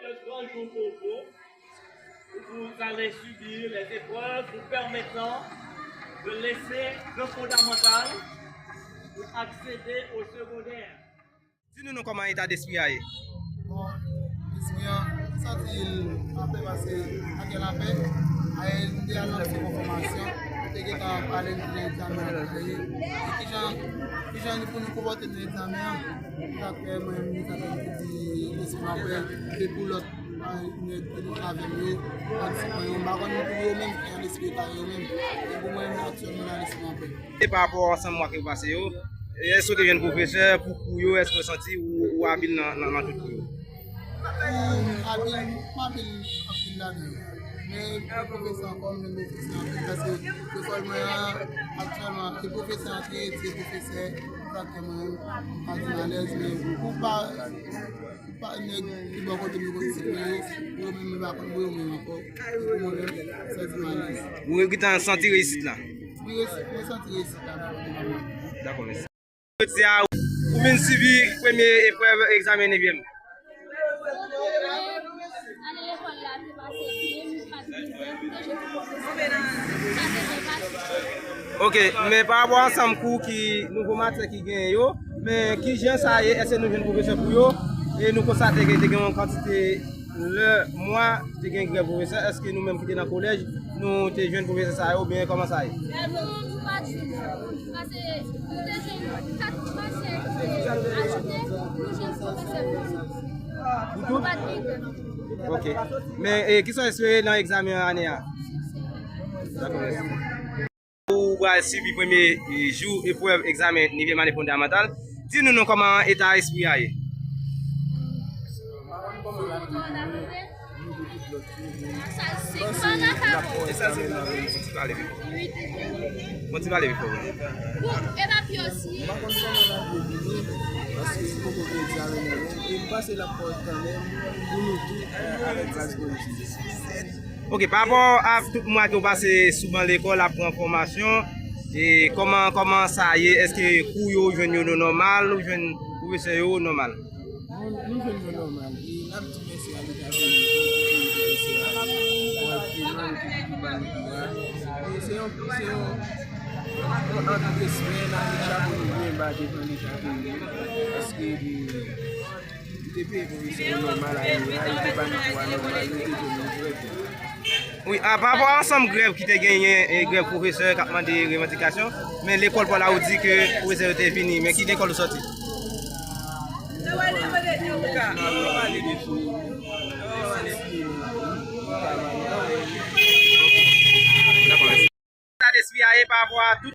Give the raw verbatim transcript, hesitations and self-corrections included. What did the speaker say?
Le grand jour pour vous, où vous allez subir les épreuves vous permettant de laisser le fondamental pour accéder au secondaire. Di nou non, kòman eta despri a ye? Bon, espri an, m santi l anpè pase, anpè lapè. Ayè, m te al nan sèvis fòmasyon, m te gentan pale m nan egzamen an. E kijan, kijan li pou nou konpòte nan egzamen an? Sa fè mwen menm, sa fè m te di espri an anpè, e pou lòt, a, nèg ki avè m yo, patisipan yo, m pa konn pou yo menm, ki an espri pa yo menm. E pou mwen menm, aktyèlman, la, espri an anpè. E pa rapò ansanm mwa ke w pase yo, èske w te jwenn pwofesè pou kou yo, èske w santi ou, ou abil nan, nan, nan tout kou yo? Pou abil, m abil anpil ladan yo. Men pwofesè ankò, m jwenn pwofesè anpil, paske lekòl mwen an, aktyèlman, se pwofesè an ki rete pwofesè, sa fè mwen, m pa di m alèz, men pou pa, pou pa nèg ki bò kote m yo konn simen yo, pou yo menm yo pa konn pou yo menm ankò, e pou mwen menm, m santi m alèz. Ou gentan santi reyisit la? Wi, resi-, mwen santi reyisit la, nan kote m ap mande. Dakò, mèsi. Jodi a, ou vin sibi premye eprèv egzamen nevyèm. Ane lekòl la te pase byen, m pa t gen grèv, m te jwenn pwofesè. Sa te byen pase. Ok, men pa rapò ansanm kou ki nouvo matyè ki genyen yo, men kijan sa ye, èske nou jwenn pwofesè pou yo? E nou konstate ke te gen yon kantite lè, mwa, te gen grèv pwofesè, èske nou menm ki te nan kolèj, nou te jwenn pwofesè sa yo, oubyen kòman sa ye? Non, nou pa t jwenn. Pase nou te jwenn kat matyè ki te ajoute, nou jwenn pwofesè pou nou. Pou tout? Nou pa t gen grèv. Ok. Men, e, kisa w espere nan egzamen ane a? Siksè. Dakò, mèsi. Ou pral sibi premye, e, jou eprèv egzamen nevyèm ane fondamantal. Di nou non, kòman eta espri a ye? Bon, ti pale pi fò. Bon, ti pale pi fò. Bon, e pa pi osi. Paske se poko gen egzamen nan men, e pase l ap fè kanmenm pou nou tout, e, avèk gras Bondye. Ok, pa rapò a tout mwa ke w pase sou ban lekòl ap pran fòmasyon, e kòman, kòman sa ye? Èske kou yo, ou jwenn yo nòmal, ou jwenn pwofesè yo nòmal? Nou, nou jwenn yo nòmal. E n ap di mèsi a Leta peyi nou pou pwofesè a. Pou ap peye nou, pou ban nou kou a. E se yon, se yon, yon ant respè, n ap met chapo nou byen ba devan Leta peyi nou. Paske, e, Li te peye pwofesè yo nòmal ane a, li te ba nou kou a nòmal, nou te jwenn li trè byen. Wi, a, pa rapò a ansanm grèv ki te genyen, e grèv pwofesè k ap mande revandikasyon, men lekòl pa w la ou di ke pwofesè yo te vini, men ki lekòl ou sòti? Dakò, mèsi. Eta despri a ye pa rapò a tout